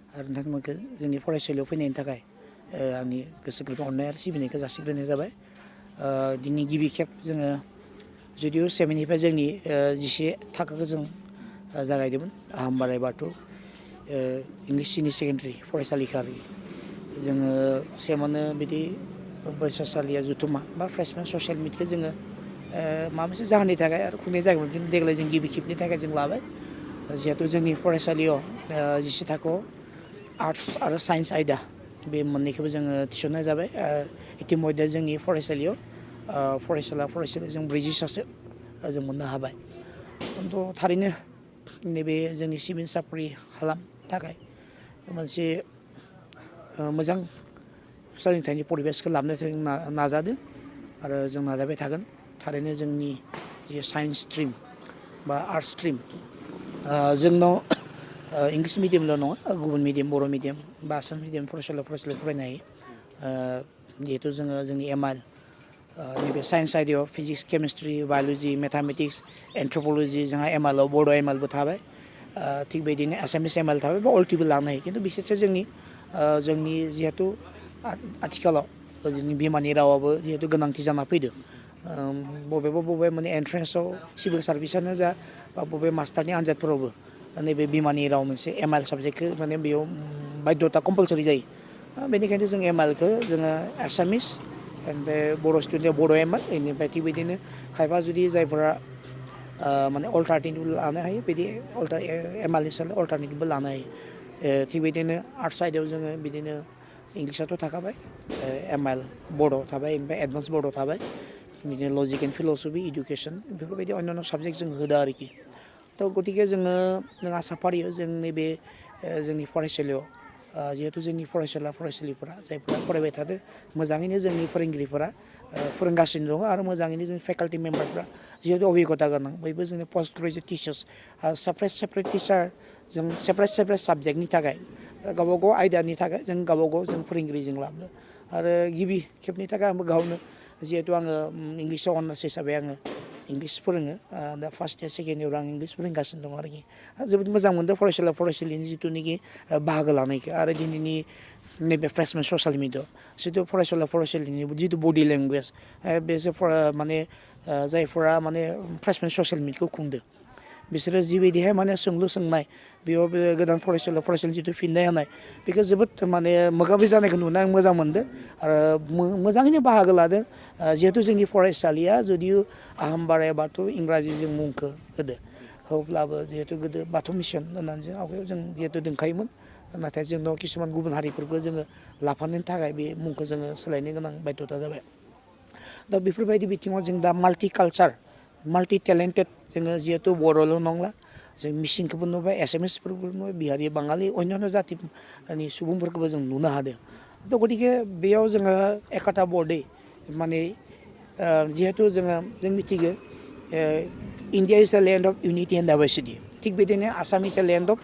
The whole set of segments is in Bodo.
आरो नोंथांमोनखौ जोंनि फरायसालियाव फैनायनि थाखाय आंनि गोसो गोरबोनिफ्राय अननाय आरो सिबिनायखौ जासिग्रोनाय जाबाय। दिनै गिबि खेब जोङो जुदिअ 7निफ्राय जोंनि 10 थाखोखौ जों जागायदोंमोन हामबाराय बाथौ इंलिस सिनियर सेकेन्डारि फरायसालिखा जोङो सेमावनो बिदि बोसोरसालिया जुथुमा बा फ्रेशमेन ससियेल मिटखौ जोङो माबा मोनसे जाहोननि थाखाय आरो खुंनाय जागौमोन खिन्थु देग्लाय जों गिबि खेबनि थाखाय जों लाबाय। जिहेथु जोंनि फरायसालियाव 10 थाखोआव आर्टस आरो साइन्स आयदा बे मोननैखौबो जोङो थिसननाय जाबाय। इतिमध्य जोंनि फरायसालियाव फरायसालि जों 40 सासो जों मोननो हाबाय। खिन्थु थारैनो नैबे जोंनि सिभिल साख्रि खालामनो थाखाय मोनसे मोजां सोलोंथाइनि परिबेसखौ लाबोनो जों नाजादों आरो जों नाजाबाय थागोन। थारैनो जोंनि जे साइन्स स्ट्रिम बा आर्टस स्ट्रिम जोंनाव इंलिस मिडियामल' नङा गुबुन मिडियाम बर' मिडियाम बा आसाम मिडियाम फरायसालियाव फरायनो हायो। जिहेथु जोङो जोंनि एमआइएल नैबे साइन्स आयदायाव फिजिक्स केमिस्ट्रि बाय'लजि मेथामेटिक्स एन्थ्रपलजि जोंहा एमआइएलआव बड' एमआइएलबो थाबाय। थिग बेदिनो एसामिस एमआइएल थाबाय बा अल्टिबो लानो हायो। खिन्थु बिसेसै जोंनि जिहेथु आथिखालाव जोंनि बिमानि रावाबो जिहेतु गोनांथि जाना फैदों। बबेबा माने एन्ट्रेन्सआव सिभिल सार्भिसआनो जा बा बबे मास्टारनि आनजादफोरावबो नैबे बिमानि राव मोनसे एमआइएल साबजेक्टखौ माने बेयाव बायध'था कम्पालसरि जायो। बेनिखायनो जों एमआइएलखौ जोङो एसामिस ओमफ्राय बर' स्टुडेन्टआव बर' एमआइएल बेनिफ्राय थिग बिदिनो खायफा जुदि जायफोरा माने अल्टारनेटिभ लानो हायो बिदि एमआइएल हिसाबै अल्टारनेटिभबो लानो हायो। थिग बिदिनो आर्ट्स आयदायाव जोङो बिदिनो इंलिसआथ' थाखाबाय एमआइएल बड' थाबाय ओमफ्राय एडभान्स बड' थाबाय बिदिनो लजिक एन्ड फिल'सफि इडुकेसन बेफोरबायदि अन्यान्य साबजेक्ट जों होदों आरोखि। थ' गतिके जोङो आसा फारियो जों नैबे जोंनि फरायसालियाव जिहेथु जोंनि फरायसालिफोरा जायफोरा फरायबाय थादों मोजाङैनो जोंनि फोरोंगिरिफोरा फोरोंगासिनो दङ आरो मोजाङैनो जोंनि फेकाल्टि मेम्बारफ्रा जिहेतु अबिगथा गोनां बयबो जोंनि post graduate teachers separate teacher जों सेपारेट साबजेक्टनि थाखाय गावबा गाव आयदानि थाखाय जों गावबा गाव जों फोरोंगिरि जों लाबोनो आरो गिबि खेबनि थाखाय आंबो गावनो जिहेतु आङो इंलिसाव अनार्स हिसाबै आङो इंलिस फोरोङो। दा फार्स्ट इयार सेकेन्ड इयार आं इंलिस फोरोंगासिनो दं आरोखि। जोबोद मोजां मोनदों फरायसालिनि जिथुनाखि बाहागो लानायखौ आरो दिनैनि नैबे फ्रेशमेन ससियेल मिडिया जिथु फरायसालिनि जिथु बडि लेंगुवेज बेसो माने जायफोरा माने फ्रेशमेन ससियेल मिडियाखौ खुंदों बिसोरो जिबायदिहाय माने सोंलु सोंनाय बेयाव बे गोदान फरायसालिनि जिथु फिननाय होनाय बेखौ जोबोद माने मोगा मोगि जानायखौ नुना आं मोजां मोनदों आरो मोजाङैनो बाहागो लादों। जिहेतु जोंनि फरायसालिया जुदि हामबाराय बाथौ इंराजिजों मुंखौ होदो अब्लाबो जिहेतु गोदो बाथौ मिसन होननानै जों आवगायाव जों जिहेतु दोनखायोमोन। नाथाय जोंनाव किसुमान गुबुन हारिफोरबो जोङो लाफानो थाखाय बे मुंखौ जोङो सोलायनो गोनां बायध'था जाबाय। दा बेफोरबायदि बिथिङाव जों दा माल्टि कालचार माल्टि टेलेन्टेड जोङो जिहेतु बर'ल' नंला जों मिसिंखौबो नुबाय एसामिसफोरबो नुबाय बिहारि बाङालि अन्यान्य जाथिनि सुबुंफोरखौबो जों नुनो हादों। थ' गतिके बेयाव जोङो एकाटा बर्डै माने जिहेतु जों मिथिगौ इन्डिया इज द land of unity and diversity थिग बिदिनो आसाम इज द लेन्ड अफ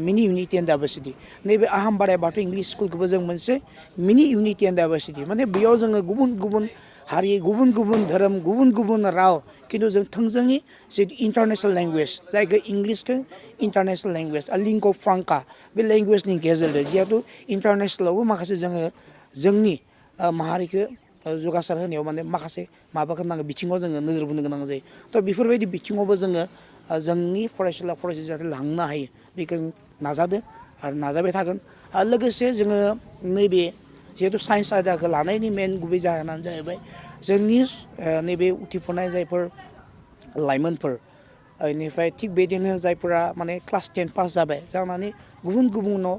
मिनि इउनिटि एन्ड डाइभारसिटि। नैबे हामबाराय बाथौ इंलिस स्कुलखौबो जों मोनसे मिनि इउनिटि एन्ड डाइभारसिटि माने बेयाव जोङो गुबुन गुबुन हारि गुबुन गुबुन धोरोम गुबुन गुबुन राव खिन्थु जों थोंजोङै जितु इन्टारनेसनेल लेंगुवेज जायखौ इंलिसखौ international language link of franca बे लेंगुवेजनि गेजेरजों जिहेतु इन्टारनेसनेलावबो माखासे जोंनि माहारिखौ जौगासार होनायाव माने माखासे माबाखौ नांगौ बिथिङाव जोङो नोजोर बोनो गोनां जायो। थ' बेफोरबायदि बिथिङावबो जोङो जोंनि फरायसालि जाहाथे लांनो हायो बेखौ नाजादों आरो नाजाबाय थागोन। आरो लोगोसे जोङो नैबे जिहेतु साइन्स आयदाखौ लानायनि मेन गुबै जाहोनानो जाहैबाय जोंनि नैबे उथिफुनाय जायफोर लाइमोनफोर बेनिफ्राय थिग बिदिनो जायफोरा माने क्लास 10 पास जाबाय जानानै गुबुन गुबुनाव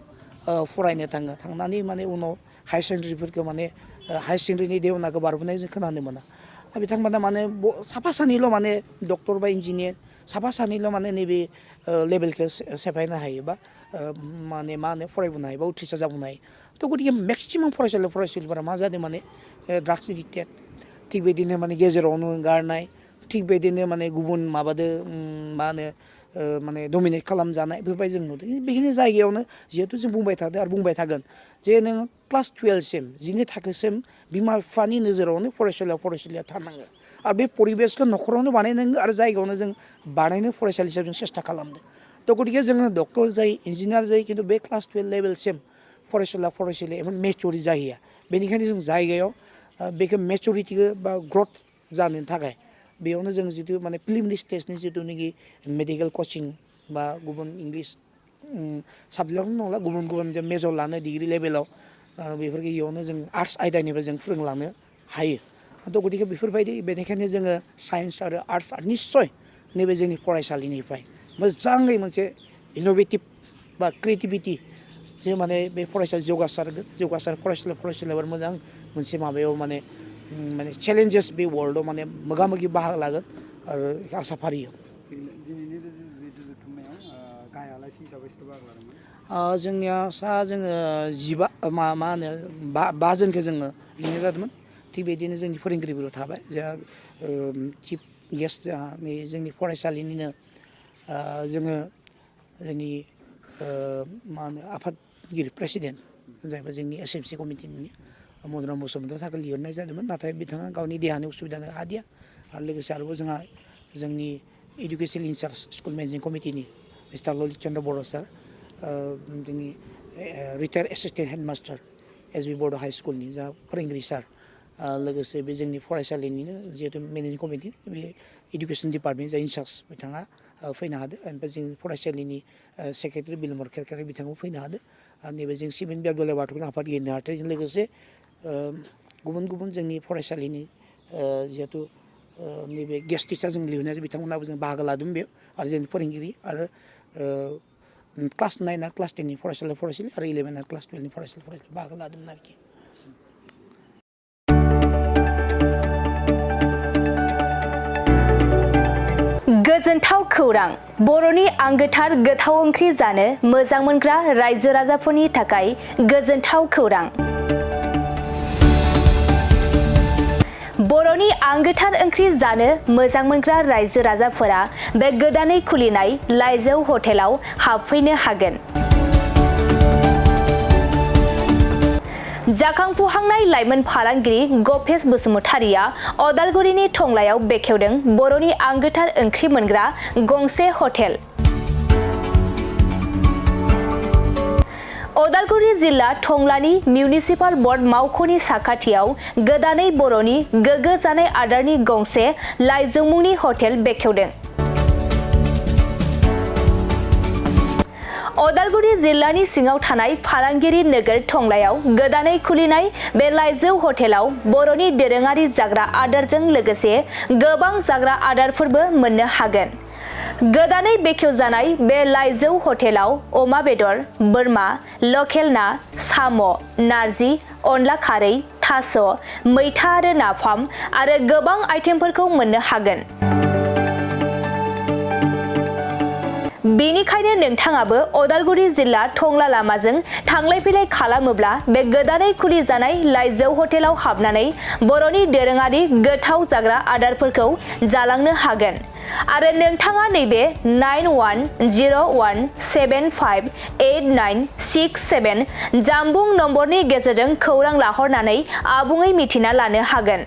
फरायनो थांनानै माने उनाव हायार सेकेन्डारिफोरखौ माने हायार सेकेन्डारिनि देवनाखौ बारबोनाय जों खोनानो मोना। बिथांमोना माने साफा सानैल' माने डक्टर बा इन्जिनियार साफा सानैल' माने नैबे लेभेलखौ सेफायनो हायो बा माने मा होनो फरायबोनो हायो बा उथ्रिसार जाबोनो हायो। थ' गतिके मेक्सिमाम फरायसालिफोरा मा जादों माने ड्राग्स एडिक्टेड थिग बिदिनो माने गेजेरावनो गारनाय थिग बिदिनो माने गुबुन माबादो मा होनो माने डमिनेट खालामजानाय बेफोरबायदि जों नुदों। बेखिनि जायगायावनो जिहेथु जों बुंबाय थादों आरो बुंबाय थागोन जे नों क्लास 12सिम 12 थाखोसिम बिमा बिफानि नोजोरावनो फरायसालिया थानांगो आरो बे परिबेसखौ न'खरावनो बानायनांगौ आरो जायगायावनो जों बानायनो फरायसालि हिसाबै जों सेस्था खालामदों। थ' गतिके जोङो डक्टर जायो इन्जिनियार जायो खिन्थु बे क्लास 12 लेभेलसिम फरायसुला एबा मेचुरिटि जाहैया बेनिखायनो जों जायगायाव बेखौ मेचुरिटिखौ बा ग्रथ जानो थाखाय बेयावनो जों जितु माने प्रिलिमिनारि स्टेजनि जितुनाखि मेडिकेल कचिं बा गुबुन इंलिश साबजेक्ट नंला गुबुन गुबुन मेजर लानो डिग्री लेभेलाव बेफोरखौ इयावनो जों आर्ट्स आयदानिफ्राय जों फोरोंलांनो हायो गतिके बेफोरबायदि बेनिखायनो जोङो साइन्स आरो आर्ट्स निस्सय नैबे जोंनि फरायसालिनिफ्राय मोजाङै मोनसे इन'भेटिभ बा क्रिएटिभिटि जे माने बे फरायसालि जौगासार फरायसालिफोर मोजां मोनसे माबायाव माने चेलेन्जेस बे वर्ल्डआव माने मोगा मोगि बाहागो लागोन आरो आसा फारियो जोंनिया जोङो 15 मा होनो 5 जनखौ जोङो लिंनाय जादोंमोन थिग बेदिनो जोंनि फोरोंगिरिफोर थाबाय जोंहा चिफ गेस्ट जोंनि फरायसालिनिनो जोङो जोंनि मा होनो आफादगिरि प्रेसिडेन्ट जायबा जोंनि SMC कमिटिनि मदुराम बसुमतारी सारखौ लिंहरनाय जादोंमोन नाथाय बिथाङा गावनि देहानि उसुबिदानि हादिया आरो लोगोसे आरोबाव जोंहा जोंनि इडुकेसन इनचार्ज स्कुल मेनेजिं कमिटिनि मिस्टार ललित चन्द्र बर' सार जोंनि retired assistant headmaster SB Bodo' high स्कुलनि जा फोरोंगिरि सार लोगोसे बे जोंनि फरायसालिनिनो जिहेतु मेनेजिं कमिटि बे इडुकेसन डिपार्टमेन्ट जा इनचार्ज बिथाङा फैनो हादों ओमफ्राय जोंनि फरायसालिनि सेक्रेटारि बिलमर खेरखारि बिथाङाबो फैनो हादों आरो नैबे जों सिबिन बियाबदुल्ला बाथौनि आफादगिरि नेहाथारिजों लोगोसे गुबुन गुबुन जोंनि फरायसालिनि जिहेतु नैबे गेस्ट टिचार जों लिंहरनाय बिथांमोनाबो जों बाहागो लादों बेयाव आरो जोंनि फोरोंगिरि आरो क्लास 9 आरो क्लास 10 नि फरायसालि आरो 11 आरो क्लास 12 नि फरायसालि बाहागो लादोंमोन आरोखि गोजोनथाव खौरां बर'नि आंगोथार गोथाव ओंख्रि जानो मोजां मोनग्रा रायजो राजाफोरनि थाखाय गोजोनथाव खौरां बर'नि आंगोथार ओंख्रि जानो मोजां मोनग्रा रायजो राजाफोरा बे गोदानै खुलिनाय लाइजौ हटेलाव हाबफैनो हागोन जाखांफुहांनाय लाइमोन फालांगिरि गपेश बसुमतारीया अदालगुरिनि टंलायाव बेखेवदों बर'नि आंगोथार ओंख्रि मोनग्रा गंसे हटेल अदालगुरि जिल्ला टंलानि मिउनिसिपाल बर्ड मावख'नि साखाथियाव गोदानै बर'नि गोग्गो जानाय आदारनि गंसे लाइजौ मुंनि हटेल बेखेवदों अदालगुरि जिल्लानि सिङाव थानाय फालांगिरि नोगोर टंलायाव गोदानै खुलिनाय बे लाइजौ हटेलाव बर'नि दोरोङारि जाग्रा आदारजों लोगोसे गोबां जाग्रा आदारफोरबो मोननो हागोन गोदानै बेखेवजानाय बे लाइजौ हटेलाव अमा बेदर बोरमा लकेल ना साम' नारजि अनला खारै थास' मैथा आरो नाफाम आरो गोबां आइटेमफोरखौ मोननो हागोन बेनिखायनो नोंथाङाबो अदालगुरि जिल्ला टंला लामाजों थांलाय फैलाय खालामोब्ला बे गोदानै खुलि जानाय लाइजौ हटेलाव हाबनानै बर'नि दोरोङारि गोथाव जाग्रा आदारफोरखौ जालांनो हागोन आरो नोंथाङा नैबे 9101758967 जानबुं नम्बरनि गेजेरजों खौरां लाहरनानै आबुङै मिथिना लानो हागोन